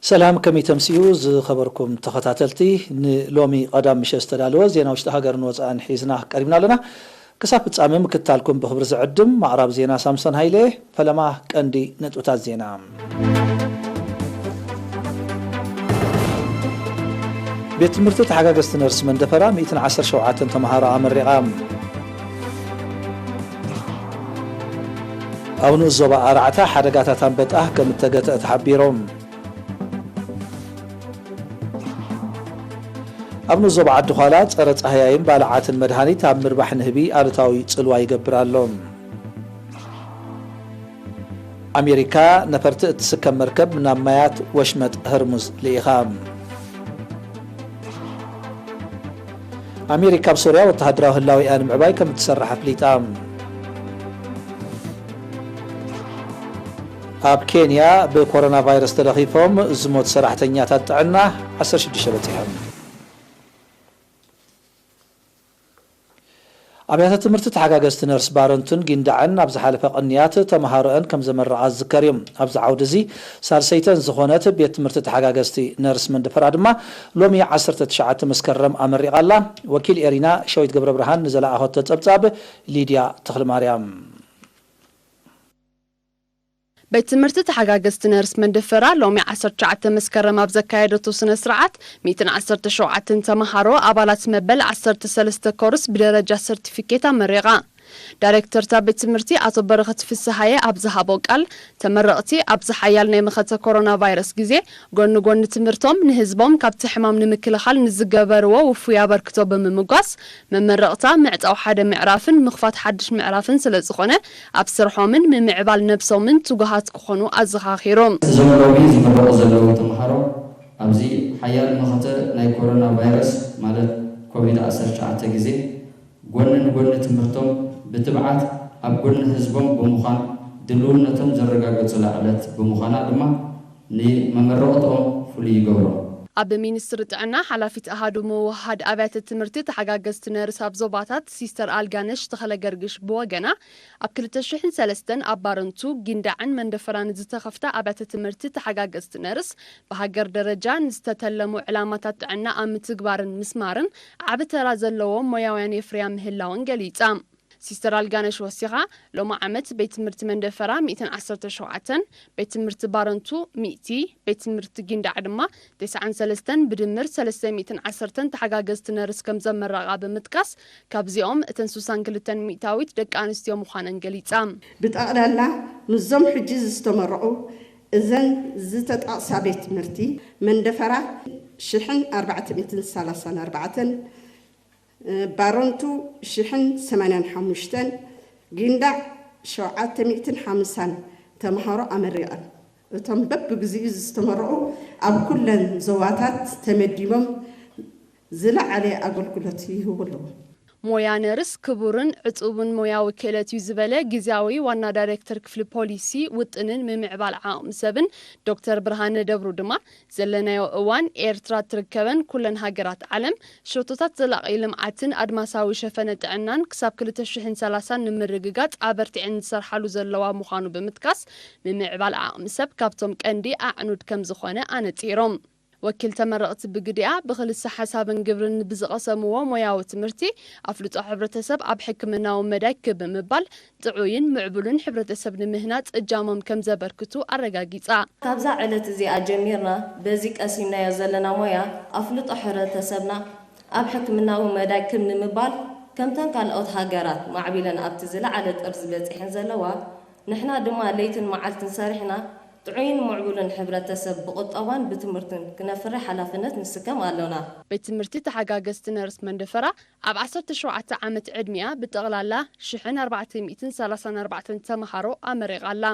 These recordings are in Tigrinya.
ሰላም፣ ከመይ ተምስዩ ዝኸበርኩም ተኸታተልቲ? ንሎሚ ቀዳም ምሸት ዝተዳለወ ዜና ውሽጢ ሃገርን ወፃእን ሒዝና ቀሪብና ኣለና። ክሳብ ፍጻመ ምክትታልኩም ብኽብሪ ዝዕድም ማዕራብ ዜና ሳምሶን ሃይለ። ፈለማ ቀንዲ ነጥብታት ዜና። ቤት ትምህርቲ ተሓጋገዝቲ ነርስ መንደፈራ ሚእትን ዓሰርተ ሸውዓተን ተምሃሮ ኣመሪቓ። ኣብ ንኡስ ዞባ ኣራዕታ ሓደጋታት ኣንበጣ ከም እተገትአ ተሓቢሮም። ኣብ ንኡስ ዞባ ዓዲ ዃላ ጸረ ጻህያይን ባልዓትን መድሃኒት ኣብ ምርባሕ ንህቢ ኣሉታዊ ጽልዋ ይገብር ኣሎ። ኣሜሪካ ነፈርቲ እትስከም መርከብ ናብ ማያት ወሽመጥ ህርሙዝ ልኢኻ። ኣሜሪካ ኣብ ሶርያ ወተሃደራዊ ህላዊኣ ንምዕባይ ከም እትሰርሕ ኣፍሊጣ። ኣብ ኬንያ ብኮሮና ቫይረስ ተለኺፎም ዝሞት ሰራሕተኛታት ጥዕና ዓሰርተ ሽዱሽተ በጺሖም። ኣብያተ ትምህርቲ ተሓጋገዝቲ ነርስ ባረንቱን ጊንዳዕን ኣብ ዝሓለፈ ቅንያት ተምሃሮአን ከም ዘመረቓ ዝዝከር እዩ። ኣብዚ ዓውዲ እዚ ሳልሰይተን ዝኾነት ቤት ትምህርቲ ተሓጋገዝቲ ነርስ መንደፈራ ድማ ሎሚ ዓሰርተ ትሽዓተ መስከረም ኣመሪቓ ኣላ። ወኪል ኤሪና ሸዊት ገብረ ብርሃን ንዘለኣኸቶ ጸብጻብ ሊድያ ተኽለማርያም። ቤት ትምህርቲ ተሓጋገዝቲ ነርስ መንደፈራ ሎሚ ዓሰርተ ትሽዓተ መስከረም ኣብ ዘካየደቶ ስነ ስርዓት ሚእትን ዓሰርተ ሸውዓተን ተምሃሮ ኣባላት መበል ዓሰርተ ሰለስተ ኮርስ ብደረጃ ሰርቲፊኬት ኣመሪቓ። ዳይሬክተር እታ ቤት ትምህርቲ ኣቶ በረኸት ፍስሃየ ኣብ ዝሃቦ ቃል፣ ተመረቕቲ ኣብዚ ሓያል ናይ መኸተ ኮሮና ቫይረስ ግዜ ጎኒ ጎኒ ትምህርቶም ንህዝቦም ካብቲ ሕማም ንምክልኻል ንዝገበርዎ ውፉይ ኣበርክቶ ብምምጓስ፣ መመረቕታ ምዕጻው ሓደ ምዕራፍን ምኽፋት ሓድሽ ምዕራፍን ስለዝኾነ፣ ኣብ ስርሖምን ምምዕባል ነብሶምን ትጉሃት ክኾኑ ኣዘኻኺሩ። እዞም ሎሚ ዝምረቑ ዘለዉ ተምሃሮ ኣብዚ ሓያል መኸተ ናይ ኮሮና ቫይረስ ማለት ኮቪድ ዓሰርተ ትሽዓተ ግዜ ጎኒ ንጎኒ ትምህርቶም ብትብዓት ኣብ ጎኒ ህዝቦም ብምዃን ድልውነቶም ዘረጋገጹላ ዕለት ብምዃና ድማ ንመመረቕትኦም ፍሉይ ይገብሮ። ኣብ ሚኒስትሪ ጥዕና ሓላፊት ኣሃዱ ምውህሃድ ኣብያተ ትምህርቲ ተሓጋገዝቲ ነርስ ኣብ ዞባታት ሲስተር ኣልጋነሽ ተኽለገርግሽ ብወገና፣ ኣብ ክልተ ሽሕን ሰለስተን ኣብ ባረንቱ፣ ጊንዳዕን መንደፈራን ዝተኸፍታ ኣብያተ ትምህርቲ ተሓጋገዝቲ ነርስ ብሃገር ደረጃ ንዝተተለሙ ዕላማታት ጥዕና ኣብ ምትግባርን ምስማርን ዓቢ ተራ ዘለዎ ሞያውያን የፍርያ ምህላወን ገሊጻ። ሲስተር ኣልጋነሽ ወሲኻ፣ ሎሚ ዓመት ቤት ትምህርቲ መንደፈራ ሚእትን ዓሰርተ ሸውዓተን፣ ቤት ትምህርቲ ባረንቱ ሚእቲ፣ ቤት ትምህርቲ ጊንዳዕ ድማ ተስዓን ሰለስተን ብድምር ሰለስተ ሚእትን ዓሰርተን ተሓጋገዝቲ ነርስ ከም ዘመረቓ ብምጥቃስ፣ ካብዚኦም እተን ስሳን ክልተን ሚእታዊት ደቂ ኣንስትዮ ምዃነን ገሊጻ። ብጠቕላላ ምስዞም ሕጂ ዝተመረቑ እዘን ዝተጠቕሳ ቤት ትምህርቲ መንደፈራ ሽሕን ኣርባዕተ ሚእትን ሰላሳን ኣርባዕተን፣ ባረንቱ ሽሕን ሰማንያን ሓሙሽተን፣ ጊንዳዕ ሸውዓተ ሚእትን ሓምሳን ተምሃሮ ኣመሪቐን። እቶም በብግዚኡ ዝተመረቑ ኣብ ኩለን ዞባታት ተመዲቦም ዝለዓለ ኣገልግሎት ይህቡ ኣለዉ። ሞያ ነርስ ክቡርን ዕጹብን ሞያዊ ክእለት እዩ ዝበለ ግዝያዊ ዋና ዳይሬክተር ክፍሊ ፖሊሲ፣ ውጥንን ምምዕባል ዓቕሚ ሰብን ዶክተር ብርሃነ ደብሩ ድማ፣ ዘለናዮ እዋን ኤርትራ እትርከበን ኩለን ሃገራት ዓለም ሸቶታት ዘላቒ ልምዓትን ኣድማሳዊ ሸፈነ ጥዕናን ክሳብ ክልተ ሽሕን ሰላሳን ንምርግጋጽ ኣበርቲዐን ዝሰርሓሉ ዘለዋ ምዃኑ ብምጥቃስ፣ ምምዕባል ዓቕሚ ሰብ ካብቶም ቀንዲ ኣዕኑድ ከምዝኾነ ኣነጺሮም። ወኪል ተመረቕቲ ብግዲኣ፣ ብኽልሰ ሓሳብን ግብርን ብዝቐሰምዎ ሞያዊ ትምህርቲ፣ ኣፍልጦ ሕብረተሰብ ኣብ ሕክምናዊ መዳይ ክብ ብምባል፣ ጥዑይን ምዕቡልን ሕብረተሰብ ንምህናጽ እጃሞም ከምዘበርክቱ ኣረጋጊጻ። ካብዛ ዕለት እዚኣ ጀሚርና በዚ ቀሲምናዮ ዘለና ሞያ ኣፍልጦ ሕብረተሰብና ኣብ ሕክምናዊ መዳይ ክብ ንምባል ከምተን ካልኦት ሃገራት ማዕቢለን ኣብቲ ዝለዓለ ጥርዚ በጺሐን ዘለዋ ንሕና ድማ ለይትን መዓልትን ሰሪሕና ጥዑይን ምዕቡልን ሕብረተሰብ ብቁጠባን ብትምህርትን ክነፍሪ ሓላፍነት ንስከም ኣሎና። ቤት ትምህርቲ ተሓጋገዝቲ ነርስ መንደፈራ ኣብ ዓሰርተ ሸውዓተ ዓመት ዕድሚኣ ብጠቕላላ ሽሕን ኣርባዕተ ሚእትን ሰላሳን ኣርባዕተን ተምሃሮ ኣመሪቓ ኣላ።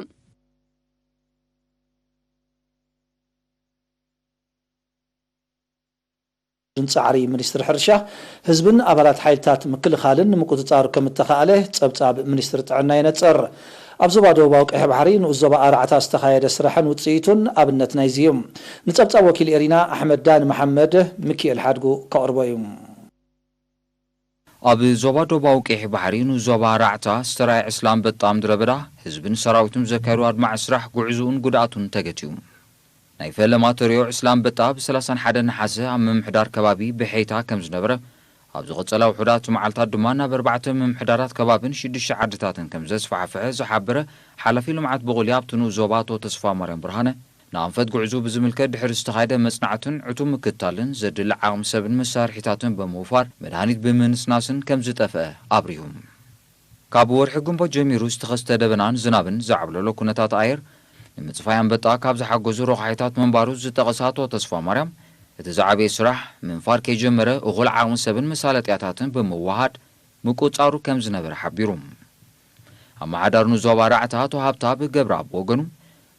ን ጻዕሪ ሚኒስትሪ ሕርሻ፣ ህዝብን ኣባላት ሓይልታት ምክልኻልን ንምቁጽጻሩ ከም እተኻእለ ጸብጻብ ሚኒስትሪ ጥዕና የነጽር። ኣብ ዞባ ደቡባዊ ቀይሕ ባሕሪ ንኡስ ዞባ ኣራዕታ ዝተኻየደ ስራሕን ውጽኢቱን ኣብነት ናይዚ እዩ። ንጸብጻብ ወኪል ኤሪና ኣሕመድ ዳኒ መሓመድ ሚኪኤል ሓድጉ ከቕርቦ እዩ። ኣብ ዞባ ደቡባዊ ቀይሕ ባሕሪ ንኡስ ዞባ ኣራዕታ ዝተራእየ ዕስለ ኣንበጣ ምድረ በዳ ህዝብን ሰራዊቱን ዘካየድዎ ኣድማዒ ስራሕ ጉዕዝኡን ጉድኣቱን ተገትዩ። ናይ ፈለማ ተርእዮ ዕስለ ኣንበጣ ብ ሰላሳን ሓደን ነሓሰ ኣብ ምምሕዳር ከባቢ ብሐይታ ከም ዝነበረ፣ ኣብ ዝቐጸላ ውሑዳት መዓልታት ድማ ናብ ኣርባዕተ ምምሕዳራት ከባብን ሽዱሽተ ዓድታትን ከም ዘስፋሕፍሐ ዝሓበረ ሓላፊ ልምዓት ብቑሊ ኣብቲ ንኡስ ዞባ ኣቶ ተስፋማርያም ብርሃነ፣ ንኣንፈት ጉዕዞ ብዝምልከት ድሕሪ ዝተኻየደ መጽናዕትን ዕቱብ ምክትታልን ዘድሊ ዓቕሚ ሰብን መሳርሒታትን ብምውፋር መድሃኒት ብምንስናስን ከም ዝጠፍአ ኣብሪሁ። ካብ ወርሒ ግንቦት ጀሚሩ ዝተኸስተ ደበናን ዝናብን ዘዓብለሎ ኩነታት ኣየር ንምጽፋይ ኣንበጣ ካብ ዝሓገዙ ረቑሒታት ምንባሩ ዝጠቐሰ ኣቶ ተስፋማርያም፣ እቲ ዝዓበየ ስራሕ ምንፋር ከይጀመረ እኹል ዓቕሚ ሰብን መሳለጥያታትን ብምውሃድ ምቁጽጻሩ ከም ዝነበረ ሓቢሩ። ኣመሓዳሪ ንዞባ ራዕታ ኣቶ ሃብተኣብ ገብረኣብ ብወገኑ፣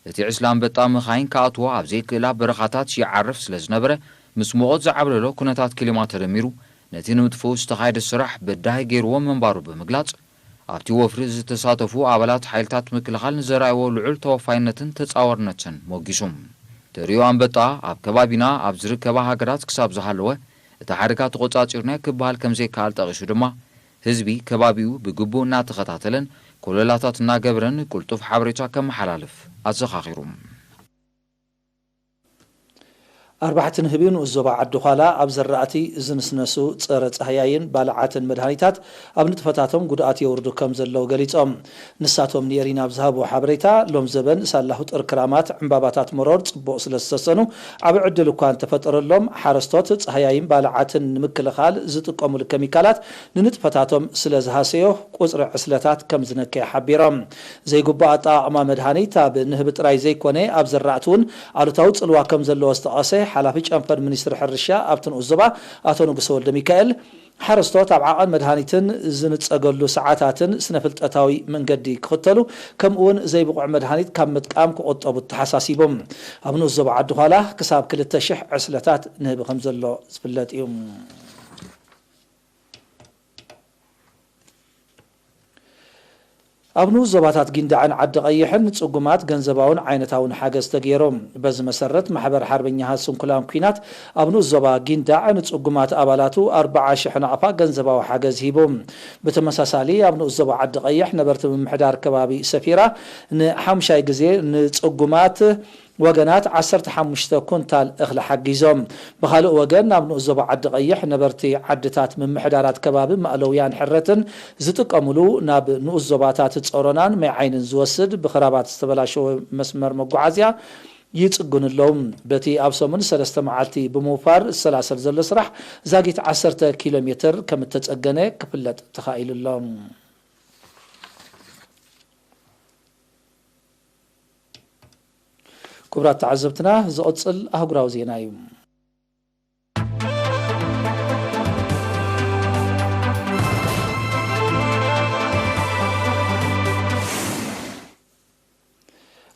እቲ ዕስለ ኣንበጣ መኻይን ክኣትዎ ኣብ ዘይክእላ በረኻታት ይዓርፍ ስለ ዝነበረ፣ ምስ ሙቐት ዝዓብለሎ ኩነታት ክሊማ ተደሚሩ፣ ነቲ ንምጥፍኡ ዝተኻየደ ስራሕ በዳሂ ገይርዎ ምንባሩ ብምግላጽ፣ ኣብቲ ወፍሪ ዝተሳተፉ ኣባላት ሓይልታት ምክልኻል ንዘርኣይዎ ልዑል ተወፋይነትን ተጻዋርነትን ሞጊሱ። ተርእዮ ኣንበጣ ኣብ ከባቢና ኣብ ዝርከባ ሃገራት ክሳብ ዝሃለወ፣ እቲ ሓደጋ ተቖጻጺርናዮ ክበሃል ከም ዘይከኣል ጠቒሱ ድማ፣ ህዝቢ ከባቢኡ ብግቡእ እናተኸታተለን ኮለላታት እናገበረን ቅልጡፍ ሓበሬታ ከመሓላልፍ ኣዘኻኺሩ። ኣርባሕቲ ንህቢ ንኡስ ዞባ ዓዲ ዃላ ኣብ ዘራእቲ ዝንስነሱ ጸረ ጻህያይን ባልዓትን መድሃኒታት ኣብ ንጥፈታቶም ጉድኣት የውርዱ ከም ዘለዉ ገሊጾም። ንሳቶም ንኤሪና ኣብ ዝሃብዎ ሓበሬታ፣ ሎም ዘበን ሳላ ፍጡር ክራማት ዕምባባታት መሮር ጽቡቕ ስለ ዝሰሰኑ፣ ዓቢ ዕድል እኳ እንተፈጠረሎም፣ ሓረስቶት ጻህያይን ባልዓትን ንምክልኻል ዝጥቀሙሉ ኬሚካላት ንንጥፈታቶም ስለ ዝሃሰዮ፣ ቁጽሪ ዕስለታት ከም ዝነከየ ሓቢሮም። ዘይግቡእ ኣጠቓቕማ መድሃኒት ኣብ ንህቢ ጥራይ ዘይኮነ፣ ኣብ ዘራእቲ እውን ኣሉታዊ ጽልዋ ከም ዘለዎ ዝጠቐሰ ሓላፊ ጨንፈር ሚኒስትሪ ሕርሻ ኣብቲ ንኡስ ዞባ ኣቶ ንጉሰ ወልደ ሚካኤል፣ ሓረስቶት ኣብ ዓቐን መድሃኒትን ዝንጸገሉ ሰዓታትን ስነ-ፍልጠታዊ መንገዲ ክኽተሉ፣ ከምኡውን ዘይብቑዕ መድሃኒት ካብ ምጥቃም ክቑጠቡ ተሓሳሲቦም። ኣብ ንኡስ ዞባ ዓዲ ዃላ ክሳብ ክልተ ሽሕ ዕስለታት ንህቢ ከም ዘሎ ዝፍለጥ እዩ። ኣብ ንኡስ ዞባታት ጊንዳዕን ዓዲ ቀይሕን ንጽጉማት ገንዘባውን ዓይነታውን ሓገዝ ተገይሩ። በዚ መሰረት፣ ማሕበር ሓርበኛታት ስንኩላን ኲናት ኣብ ንኡስ ዞባ ጊንዳዕ ንጽጉማት ኣባላቱ ኣርብዓ ሽሕ ናቕፋ ገንዘባዊ ሓገዝ ሂቡ። ብተመሳሳሊ፣ ኣብ ንኡስ ዞባ ዓዲ ቀይሕ ነበርቲ ምምሕዳር ከባቢ ሰፊራ ንሓሙሻይ ግዜ ንጽጉማት ወገናት ዓሰርተ ሓሙሽተ ኩንታል እኽሊ ሓጊዞም። ብኻልእ ወገን፣ ናብ ንኡስ ዞባ ዓዲ ቀይሕ ነበርቲ ዓድታት ምምሕዳራት ከባቢ ማእለውያን ሕረትን ዝጥቀሙሉ ናብ ንኡስ ዞባታት ጸሮናን ማይ ዓይንን ዝወስድ ብኽራባት ዝተበላሸወ መስመር መጓዓዝያ ይጽግኑ ኣለዉ። በቲ ኣብ ሰሙን ሰለስተ መዓልቲ ብምውፋር ዝሰላሰል ዘሎ ስራሕ፣ ዛጊት ዓሰርተ ኪሎ ሜትር ከም እተጸገነ ክፍለጥ ተኻኢሉ ኣሎ። ክቡራት ተዓዘብትና፣ ዝቕጽል ኣህጉራዊ ዜና እዩ።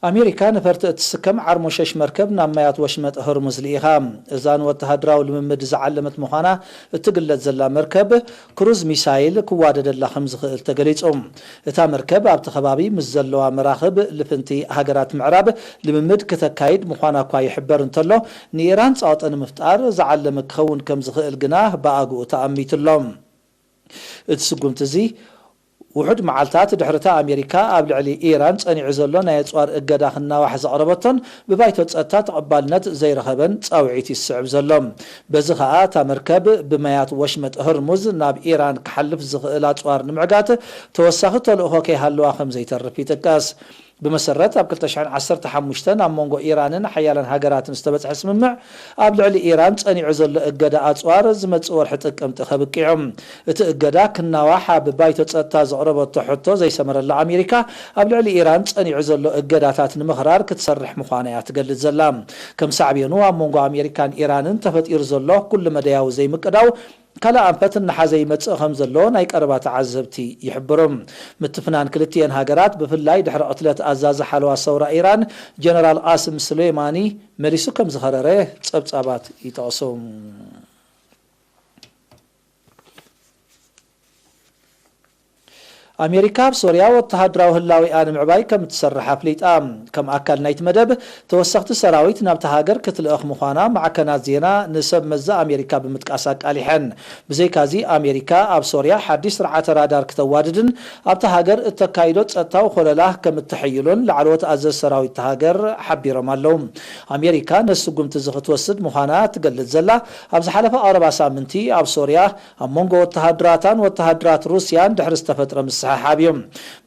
ኣሜሪካ ነፈርቲ እትስከም ዓርሞሸሽ መርከብ ናብ ማያት ወሽመጥ ሆርሙዝ ልኢኻ። እዛ ንወተሃደራዊ ልምምድ ዝዓለመት ምዃና እትግለጽ ዘላ መርከብ፣ ክሩዝ ሚሳይል ክዋደደላ ከም ዝኽእል ተገሊጹ። እታ መርከብ ኣብቲ ከባቢ ምስ ዘለዋ መራኽብ ልፍንቲ ሃገራት ምዕራብ ልምምድ ክተካይድ ምዃና እኳ ይሕበር እንተሎ፣ ንኢራን ጸቕጢ ንምፍጣር ዝዓለመ ክኸውን ከም ዝኽእል ግና ብኣግኡ ተኣሚቱ ኣሎ። እቲ ስጉምቲ እዚ፣ ውሑድ መዓልታት ድሕሪ እታ ኣሜሪካ ኣብ ልዕሊ ኢራን ጸኒዑ ዘሎ ናይ ኣጽዋር እገዳ ክናዋሕ ዘቕረበቶን ብባይቶ ጸጥታ ተቐባልነት ዘይረኸበን ጻውዒት ይስዕብ ዘሎ። በዚ ኸኣ፣ እታ መርከብ ብማያት ወሽመጥ ሆርሙዝ ናብ ኢራን ክሓልፍ ዝኽእል ኣጽዋር ንምዕጋት ተወሳኺ ተልእኾ ከይሃለዋ ከም ዘይተርፍ ይጥቀስ። ብመሰረት ኣብ ክልተ ሽሕን ዓሰርተ ሓሙሽተን ኣብ መንጎ ኢራንን ሓያላን ሃገራትን ዝተበጽሐ ስምምዕ፣ ኣብ ልዕሊ ኢራን ጸኒዑ ዘሎ እገዳ ኣጽዋር ዝመጽእ ወርሒ ጥቅምቲ ከብቅዕ እዩ። እቲ እገዳ ክናዋሕ ኣብ ባይቶ ጸጥታ ዘቕረበቶ ሕቶ ዘይሰመረላ ኣሜሪካ፣ ኣብ ልዕሊ ኢራን ጸኒዑ ዘሎ እገዳታት ንምኽራር ክትሰርሕ ምዃና እያ ትገልጽ ዘላ። ከም ሳዕቤኑ፣ ኣብ መንጎ ኣሜሪካን ኢራንን ተፈጢሩ ዘሎ ኩሉ መዳያዊ ዘይምቅዳው፣ ካልእ ኣንፈት እናሓዘ ይመጽእ ከም ዘሎ ናይ ቀረባ ተዓዘብቲ ይሕብሩ። ምትፍናን ክልቲኤን ሃገራት፣ ብፍላይ ድሕሪ ቅትለት ኣዛዚ ሓለዋ ሰውራ ኢራን ጀነራል ቃስም ሱሌማኒ፣ መሊሱ ከም ዝኸረረ ጸብጻባት ይጠቕሱ። ኣሜሪካ ኣብ ሶርያ ወተሃደራዊ ህላዌኣ ንምዕባይ ከም እትሰርሕ ኣፍሊጣ። ከም ኣካል ናይቲ መደብ፣ ተወሰኽቲ ሰራዊት ናብታ ሃገር ክትልእኽ ምዃና ማዕከናት ዜና ንሰብ መዚ ኣሜሪካ ብምጥቃስ ኣቃሊሐን። ብዘይካዚ፣ ኣሜሪካ ኣብ ሶርያ ሓድሽ ስርዓተ ራዳር ክተዋድድን ኣብታ ሃገር እተካይዶ ጸጥታዊ ኮለላ ከም እተሐይሎን ላዕለዎት ኣዘዝ ሰራዊት እታ ሃገር ሓቢሮም ኣለዉ። ኣሜሪካ ነዚ ስጉምቲ እዚ ክትወስድ ምዃና ትገልጽ ዘላ፣ ኣብ ዝሓለፈ ቀረባ ሳምንቲ ኣብ ሶርያ ኣብ መንጎ ወተሃደራታን ወተሃደራት ሩስያን ድሕሪ ዝተፈጥረ ምስሕሓብ እዩ።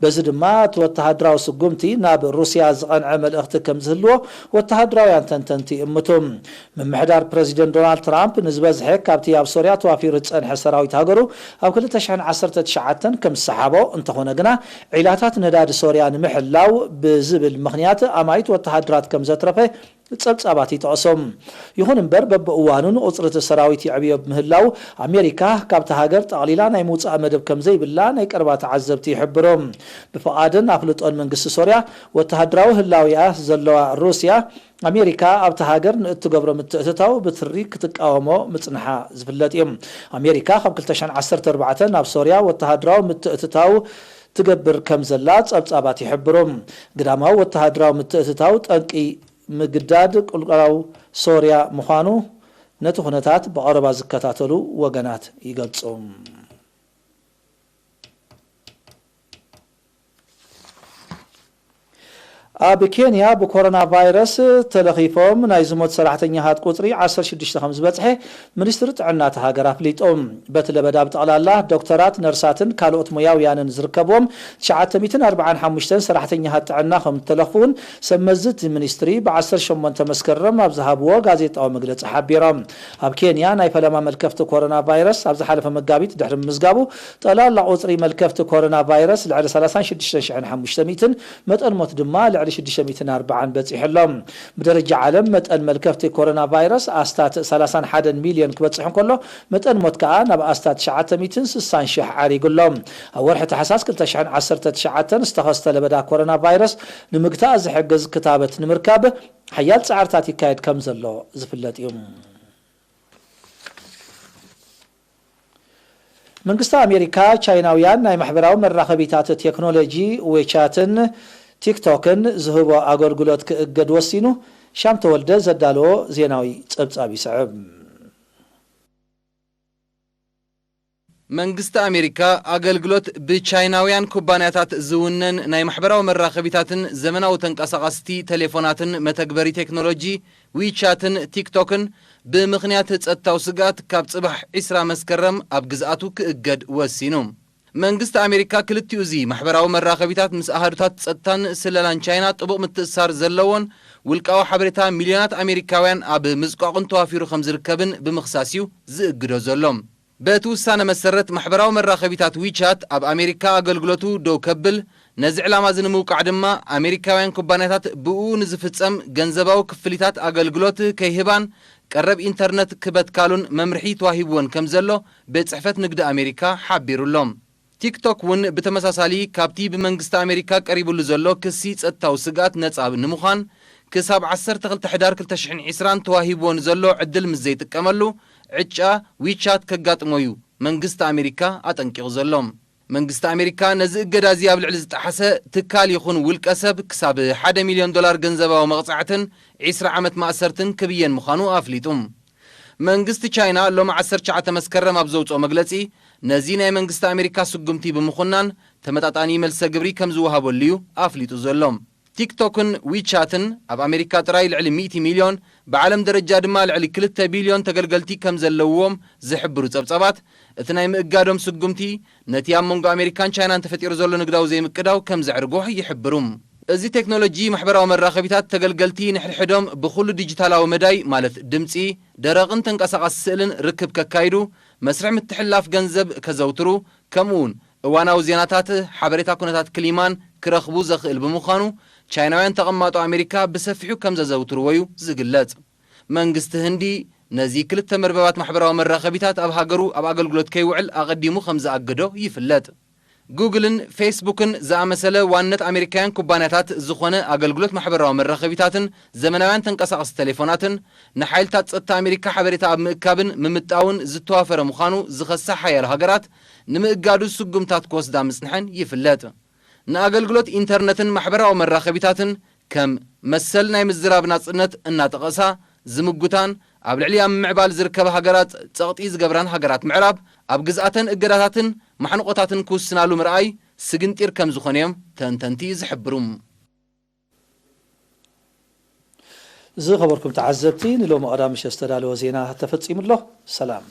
በዚ ድማ እቲ ወተሃደራዊ ስጉምቲ ናብ ሩስያ ዝቐንዐ መልእኽቲ ከም ዝህልዎ ወተሃደራውያን ተንተንቲ ይእምቱ። ምምሕዳር ፕረዚደንት ዶናልድ ትራምፕ ንዝበዝሐ ካብቲ ኣብ ሶርያ ተዋፊሩ ዝጸንሐ ሰራዊት ሃገሩ ኣብ ክልተ ሽሕን ዓሰርተ ትሽዓተን ከም ዝሰሓቦ፣ እንተኾነ ግና ዒላታት ነዳዲ ሶርያ ንምሕላው ብዝብል ምኽንያት ኣማኢት ወተሃደራት ከም ዘትረፈ ጸብጻባት ይጠቕሶም። ይኹን እምበር፣ በብእዋኑ ንቁጽሪ እቲ ሰራዊት ይዕብዮ ብምህላው፣ ኣሜሪካ ካብታ ሃገር ጠቕሊላ ናይ ምውጻእ መደብ ከም ዘይብላ ናይ ቀረባ ተዓዘብቲ ይሕብሩ። ብፍቓድን ኣፍልጦን መንግስቲ ሶርያ፣ ወተሃደራዊ ህላዊኣ ዘለዋ ሩስያ፣ ኣሜሪካ ኣብታ ሃገር ንእትገብሮ ምትእትታው ብትሪ ክትቃወሞ ምጽንሓ ዝፍለጥ እዩ። ኣሜሪካ ካብ ክልተ ሽሕን ዓሰርተ ኣርባዕተን ናብ ሶርያ ወተሃደራዊ ምትእትታው ትገብር ከም ዘላ ጸብጻባት ይሕብሩ። ግዳማዊ ወተሃደራዊ ምትእትታው ጠንቂ ምግዳድ ቁልቁላው ሶርያ ምዃኑ ነቲ ኩነታት ብቐረባ ዝከታተሉ ወገናት ይገልጹ። ኣብ ኬንያ ብኮሮና ቫይረስ ተለኺፎም ናይ ዝሞት ሰራሕተኛታት ቁጽሪ ዓሰርተ ሽዱሽተ ከም ዝበጽሐ ሚኒስትሪ ጥዕና እታ ሃገር ኣፍሊጡ። በቲ ለበዳ ብጠቕላላ ዶክተራት፣ ነርሳትን ካልኦት ሞያውያንን ዝርከብዎም ትሽዓተ ሚእትን ኣርባዓን ሓሙሽተን ሰራሕተኛታት ጥዕና ከም እተለኽፉ እውን ሰብ መዚ እቲ ሚኒስትሪ ብ ዓሰርተ ሸሞንተ መስከረም ኣብ ዝሃብዎ ጋዜጣዊ መግለጺ ሓቢሮም። ኣብ ኬንያ ናይ ፈለማ መልከፍቲ ኮሮና ቫይረስ ኣብ ዝሓለፈ መጋቢት ድሕሪ ምምዝጋቡ፣ ጠቕላላ ቁጽሪ መልከፍቲ ኮሮና ቫይረስ ልዕሊ ሰላሳን ሽዱሽተ ሽሕን ሓሙሽተ ሚእትን፣ መጠን ሞት ድማ ልዕሊ ሽዱሽተ ሚእትን ኣርባዓን በጺሑ ኣሎ። ብደረጃ ዓለም መጠን መልከፍቲ ኮሮና ቫይረስ ኣስታት ሰላሳን ሓደን ሚልዮን ክበጽሕ እንከሎ፣ መጠን ሞት ከኣ ናብ ኣስታት ትሽዓተ ሚእትን ስሳን ሽሕ ዓሪጉ ኣሎ። ኣብ ወርሒ ታሕሳስ ክልተ ሽሕን ዓሰርተ ትሽዓተን ዝተኸስተ ለበዳ ኮሮና ቫይረስ ንምግታእ ዝሕግዝ ክታበት ንምርካብ ሓያል ጻዕርታት ይካየድ ከም ዘሎ ዝፍለጥ እዩ። መንግስቲ ኣሜሪካ፣ ቻይናውያን ናይ ማሕበራዊ መራኸቢታት ቴክኖሎጂ ዌቻትን ቲክቶክን ዝህቦ ኣገልግሎት ክእገድ ወሲኑ። ሻም ተወልደ ዘዳለዎ ዜናዊ ጸብጻብ ይስዕብ። መንግስቲ ኣሜሪካ፣ ኣገልግሎት ብቻይናውያን ኩባንያታት ዝውነን ናይ ማሕበራዊ መራኸቢታትን ዘመናዊ ተንቀሳቐስቲ ቴሌፎናትን መተግበሪ ቴክኖሎጂ ዊቻትን ቲክቶክን ብምኽንያት ጸጥታዊ ስግኣት ካብ ጽባሕ ዕስራ መስከረም ኣብ ግዝኣቱ ክእገድ ወሲኑ። መንግስቲ ኣሜሪካ ክልቲኡ እዚ ማሕበራዊ መራኸቢታት ምስ ኣሃዱታት ጸጥታን ስለላን ቻይና ጥቡቕ ምትእስሳር ዘለዎን ውልቃዊ ሓበሬታ ሚልዮናት ኣሜሪካውያን ኣብ ምጽቋቑን ተዋፊሩ ከም ዝርከብን ብምኽሳስ እዩ ዝእግዶ ዘሎ። በቲ ውሳነ መሰረት፣ ማሕበራዊ መራኸቢታት ዊቻት ኣብ ኣሜሪካ ኣገልግሎቱ ደው ከብል፣ ነዚ ዕላማ እዚ ንምውቃዕ ድማ ኣሜሪካውያን ኩባንያታት ብኡ ንዝፍጸም ገንዘባዊ ክፍሊታት ኣገልግሎት ከይህባን ቀረብ ኢንተርነት ክበትካሉን መምርሒ ተዋሂብወን ከም ዘሎ ቤት ጽሕፈት ንግዲ ኣሜሪካ ሓቢሩ ኣሎ። ቲክቶክ እውን ብተመሳሳሊ ካብቲ ብመንግስቲ ኣሜሪካ ቀሪብሉ ዘሎ ክሲ ጸጥታዊ ስግኣት ነጻ ንምዃን ክሳብ ዓሰርተ ክልተ ሕዳር ክልተ ሽሕን ዕስራን ተዋሂብዎ ንዘሎ ዕድል ምስ ዘይጥቀመሉ ዕጫ ዊቻት ከጋጥሞ እዩ መንግስቲ ኣሜሪካ ኣጠንቂቑ ዘሎ። መንግስቲ ኣሜሪካ ነዚ እገዳ እዚ ኣብ ልዕሊ ዝጠሓሰ ትካል ይኹን ውልቀ ሰብ ክሳብ ሓደ ሚልዮን ዶላር ገንዘባዊ መቕጻዕትን ዕስራ ዓመት ማእሰርትን ክብየን ምዃኑ ኣፍሊጡ። መንግስቲ ቻይና ሎሚ ዓሰርተ ትሽዓተ መስከረም ኣብ ዘውፅኦ መግለፂ፣ ነዚ ናይ መንግስቲ ኣሜሪካ ስጉምቲ ብምኹናን ተመጣጣኒ መልሰ ግብሪ ከም ዝወሃበሉ እዩ ኣፍሊጡ ዘሎ። ቲክቶክን ዊቻትን ኣብ ኣሜሪካ ጥራይ ልዕሊ ሚእቲ ሚልዮን፣ ብዓለም ደረጃ ድማ ልዕሊ ክልተ ቢልዮን ተገልገልቲ ከም ዘለውዎም ዝሕብሩ ጸብጻባት፣ እቲ ናይ ምእጋዶም ስጉምቲ ነቲ ኣብ መንጎ ኣሜሪካን ቻይናን ተፈጢሩ ዘሎ ንግዳዊ ዘይምቅዳው ከም ዘዕርጎ ይሕብሩ። እዚ ቴክኖሎጂ ማሕበራዊ መራኸቢታት ተገልገልቲ ንሕድሕዶም ብኹሉ ዲጂታላዊ መዳይ ማለት ድምጺ፣ ደረቕን ተንቀሳቓሲ ስእልን ርክብ ከካይዱ፣ መስርሕ ምትሕልላፍ ገንዘብ ከዘውትሩ፣ ከምኡውን እዋናዊ ዜናታት፣ ሓበሬታ ኩነታት ክሊማን ክረኽቡ ዘኽእል ብምዃኑ፣ ቻይናውያን ተቐማጦ ኣሜሪካ ብሰፊሑ ከም ዘዘውትርዎ እዩ ዝግለጽ። መንግስቲ ህንዲ ነዚ ክልተ መርበባት ማሕበራዊ መራኸቢታት ኣብ ሃገሩ ኣብ ኣገልግሎት ከይውዕል ኣቐዲሙ ከም ዝኣገዶ ይፍለጥ። ጉግልን ፌስቡክን ዝኣመሰለ ዋንነት ኣሜሪካውያን ኩባንያታት ዝኾነ ኣገልግሎት ማሕበራዊ መራኸቢታትን ዘመናውያን ተንቀሳቐስቲ ቴሌፎናትን ንሓይልታት ጸጥታ ኣሜሪካ ሓበሬታ ኣብ ምእካብን ምምጣውን ዝተዋፈረ ምዃኑ ዝኸሳ ሓያሎ ሃገራት ንምእጋዱ ስጉምታት ክወስዳ ምጽንሐን ይፍለጥ። ንኣገልግሎት ኢንተርነትን ማሕበራዊ መራኸቢታትን ከም መሰል ናይ ምዝራብ ናጽነት እናጠቐሳ ዝምጉታን ኣብ ልዕሊ ኣብ ምዕባል ዝርከባ ሃገራት ጸቕጢ ዝገብራን ሃገራት ምዕራብ ኣብ ግዝኣተን እገዳታትን ማሕንቖታትን ክውስናሉ ምርኣይ ስግንጢር ከም ዝኾነ እዮም ተንተንቲ ዝሕብሩ። ዝኸበርኩም ተዓዘብቲ፣ ንሎሚ ቀዳም ምሸት ዝተዳለወ ዜና ተፈጺሙ ኣሎ። ሰላም።